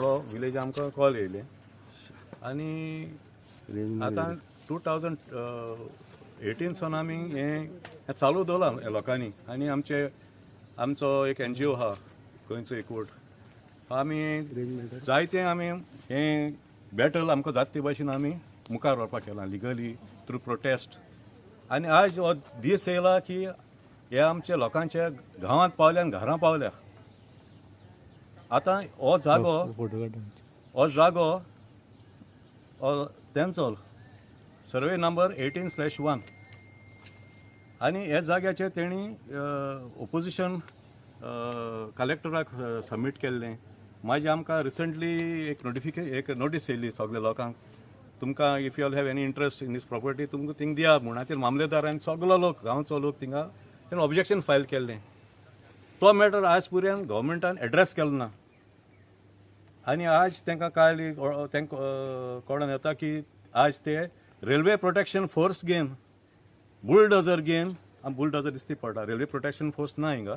Village आमकां call येयले आनी आतां 2018 सान आमी हें हें चालू दवरलां ह्या लोकांनी. आनी आमचे आमचो एक एनजीओ आहा, गोंयचो एकवट. आमी जायते आमी हें बॅटल आमकां जाता ते भाशेन आमी मुखार व्हरपाक केलां लिगली थ्रू प्रोटेस्ट. आनी आयज हो दीस येयला की हे आमच्या लोकांच्या गांवांत पावल्या आनी घरां पावल्या. आतां हो जागो, हो जागो हो तेंचो सर्वे नंबर 18/1 आनी ह्या जाग्याचेर तेणी ओपोजिशन कलेक्टराक सबमीट केल्लें. मागीर आमकां रिसंटली एक एक नोटीस येयली सगल्या लोकांक, तुमकां if you all have any interest in this property, तुमकां थिंग दिया म्हूण. आनी मामलेदार आनी सगलो लोक, गांवचो लोक थिंगा तेणें ऑब्जेक्शन फायल केल्लें. तो मॅटर आज पर्यंत गव्हर्मेंटान एड्रेस केलो ना. आनी आज तांकां काल तांकां कळोन येता की आज ते रेल्वे प्रोटेक्शन फोर्स घेवन, बुलडोजर घेवन, बुलडोजर दिसती पडटा, रेल्वे प्रोटेक्शन फोर्स ना हिंगा,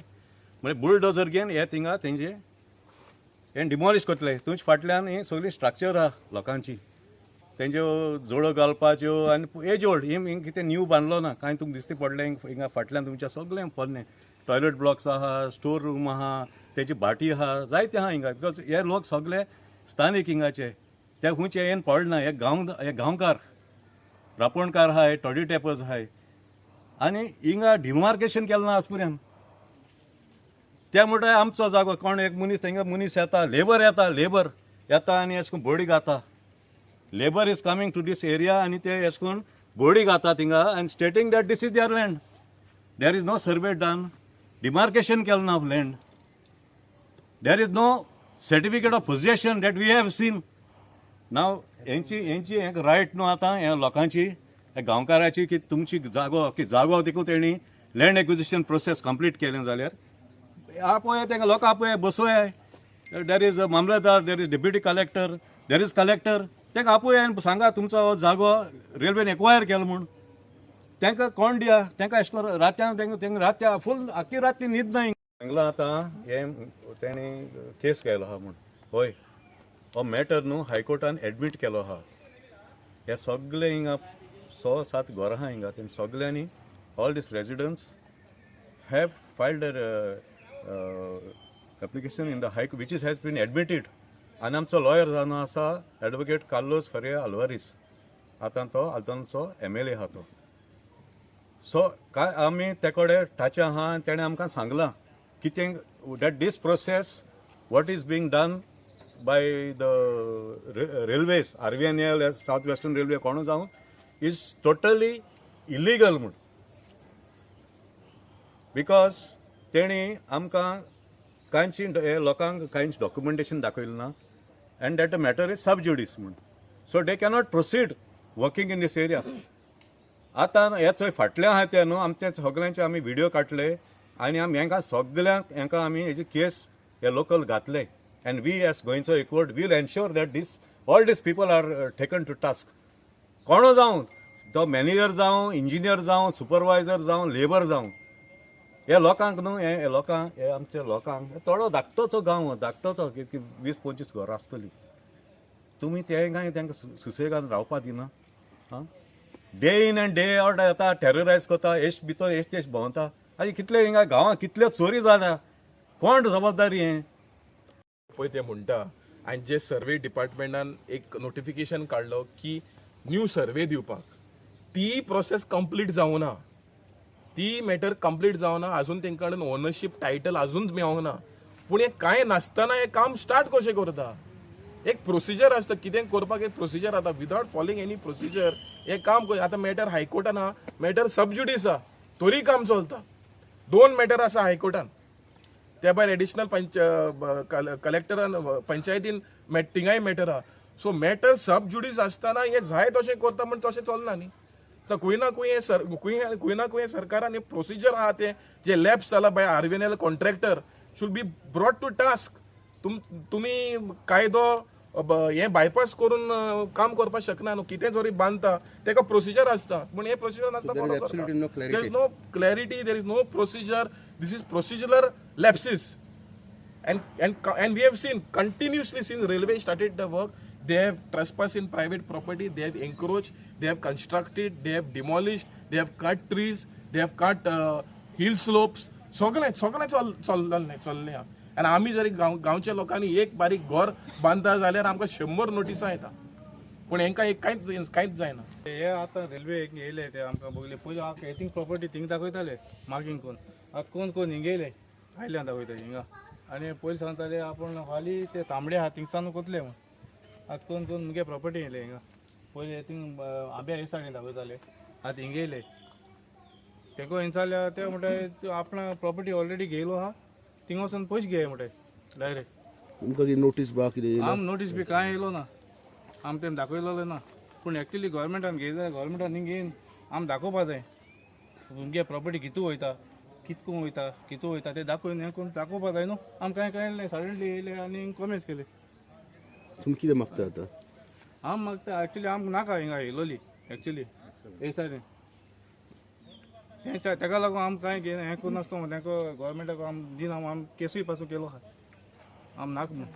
म्हणजे बुलडोजर घेवन हे थिंगा तेंचे हें डिमॉलिश करतले. तुमच्या फाटल्यान ही सगळी स्ट्रक्चर आहा लोकांची, तेंच्यो जोडो घालपाच्यो आनी एज ओल्ड. ही कितें न्यू बांदलो ना कांय. तुमकां दिसती पडलें हिंगा फाटल्यान तुमच्या सगळें पोन्नें टॉयलेट ब्लॉक्स आहा, स्टोर रूम आहा, तेची भाटी आहा, जायते आहा हिंगा. Because हे लोक सगळे स्थानीक हिंगाचे, ते खंयचे येन पडना. हे गांव, हे गांवकार, रापणकार आहाय, टॉडी टॅपर्स आहाय आनी हिंगा डिमार्केशन केलें ना आज पर्यंत. ते म्हणटा आमचो जागो. कोण एक मनीस तेंगा मनीस येता, लेबर येता, लेबर येता आनी अशें करून बोडी घाता. Labour is coming to this area आनी ते अशें करून बोडी घाता थिंगा आनी stating that this is their land. There is no survey done, demarcation केलें ना of land. There is no certificate of possession that we have seen. Now हेंची एक रायट न्हू आतां ह्या लोकांची, ह्या गांवकाराची, की तुमची जागो की जागो देखून तेणी लँड एक्विजिशन प्रोसेस कंप्लीट केलें जाल्यार आपय तांकां, लोक आपय, बसोय. There is mamlatdar, there is deputy collector, there is collector. तांकां आपय आनी सांगा तुमचो हो जागो रेल्वेन एक्वायर केलो म्हूण. तांकां कोण दिया तांकां अशें करून रातयां तांकां रातया फूल आख्खी राती न्हीद ना. सांगलां आतां हें तेणी केस केलो आहा म्हूण. हय, हो मॅटर न्हू हायकोर्टान एडमीट केलो आहा. हे सगळे हिंगा स सात घरां आहा हिंगा, तेणी सगळ्यांनी, all these residents have filed application in the high, which is has been admitted. आनी आमचो लॉयर जावन आसा एडवोकेट कार्लोस फरेया अल्वारीस. आतां तो आल्दोनचो एमएलए आहा तो. सो काय आमी ते कडेन टाचे आहा आनी तेणें आमकां सांगलां कितें, that this process what is being done by the railways, RVNL, South Western Railway, कोणू जावं, is totally illegal म्हूण. Because तेणी आमकां कांयची हे लोकांक कांयच डॉक्युमेंटेशन दाखयलें ना and that the matter is sub judice म्हूण. So they cannot proceed working in this area. आतां हे चोय फाटलें आहा तें न्हू आमचे सगळ्यांचे आमी व्हिडिओ काडले आनी आमी हेंकां सगल्यांक हेंकां आमी हेजी केस हे लोकल घातले. And we as गोंयचो एकवट will ensure that this all these people are taken to task. कोणो जावं तो, मॅनेजर जावं, इंजिनियर जावं, सुपरवायझर जावं, लेबर जावं, हे लोकांक न्हू हे हे लोकांक, हे आमच्या लोकांक, हे थोडो धाकटोचो गांव हो, धाकटोचो की 20-25 घरां आसतली. तुमी ते काय तांकां सुसेगाद रावपा दिना. आं, day in and day out येता, टेररायज करता, एश भितर एश तेश भोंवता. आनी कितले हिंगा गांवांत कितल्यो चोरी जाल्या, कोण जबाबदारी हें? पळय, ते म्हणटा आनी जे सर्वे डिपार्टमेंटान एक नोटिफिकेशन काडलो की न्यू सर्वे दिवपाक, ती प्रोसेस कंप्लीट जावना, ती मॅटर कंप्लीट जावना अजून. तेंका कडेन ओनरशीप टायटल अजून मेळोंक ना. पूण हें कांय नासतना हें काम स्टार्ट कशें करता? एक प्रोसिजर आसता, कितें करपाक एक प्रोसिजर आतां. विदाउट फॉलोइंग एनी प्रोसिजर हें काम आतां मॅटर हायकोर्टान आहा, मॅटर सबज्युडीस आहा, तरी काम चलता. दोन मॅटर आसा हायकोर्टान. त्या भायर एडिशनल पंच कलेक्टरान पंचायतीन थिंगाय मॅटर आहा. सो मॅटर सब ज्युडीस आसतना हे जाय तशें करता म्हण तशें चलना न्ही. तर खंय ना खंय हे सर खंय खंय ना खंय सरकारान हे प्रोसिजर आहा ते जे लॅप्स जाला by RVNL contractor should be brought to task. तुमी कायदो हें बायपास करून काम करपाक शकना न्हू. कितें जरी बांदता तेका प्रोसिजर आसता, पूण हे प्रोसिजर नासता. There is absolutely no clarity. There is no clarity, there is no procedure. This is procedural lapses. And we have seen continuously since railway started the work, they have trespass in private property, they have encroach, they have constructed, they have demolished, they have cut trees, they have cut hill slopes. सगळें सगळें चल्लें चल्लें आहा. आनी आमी जरी गांवच्या लोकांनी एक बारीक घर बांदता जाल्यार आमकां 100 नोटिसां येता, पूण हेंकां एक कांयच कांयच जायना. हे आतां रेल्वे एक येयले ते आमकां बगले पयलीं आमकां थिंग प्रॉपर्टी थिंग दाखयताले मार्कींग करून. आतां कोण कोण हिंग येयले आयल्यान दाखयता हिंगा. आनी पयलीं सांगताले आपूण हाली ते तांबडे आहा थिंगसान कोतले म्हूण. आतां कोण कोण मुगे प्रॉपर्टी येयले हिंगा. पयलीं थिंग आंब्या हे सायडीन दाखयताले, आतां हिंग येयले. तेको हिंग ते म्हणटा आपणा प्रॉपर्टी ऑलरेडी घेयलो आहा, थिंग वचून पयशे घेय म्हणटा डायरेक्ट. तुमकां कितें नोटीस बा कितें येयला? आम नोटीस बी कांय येयलो ना, आम तेम दाखयलेलो ना. पूण एक्चुली गोवोरमेंटान घेयला जाल्यार गोवोरमेंटान हिंग घेयन आम दाखोवपा जाय तुमगे प्रॉपर्टी कितू वयता, कितको वयता, कितू वयता ते दाखोवन हें करून दाखोवपा जाय न्हू. आम कांय कांय सडनली येयले आनी कॉमेंट्स केले. तुमी कितें मागता आतां? आम मागता एक्चुली आमकां नाका हिंगा येयलोली एक्चुली हे सायडीन. तेंच्या तेका लागून आम कांय घेयना हें करून नासतो तेंका गोवोरमेंटाक आम दिना, आम केसूय पासून केलो आहा, आम नाका म्हूण.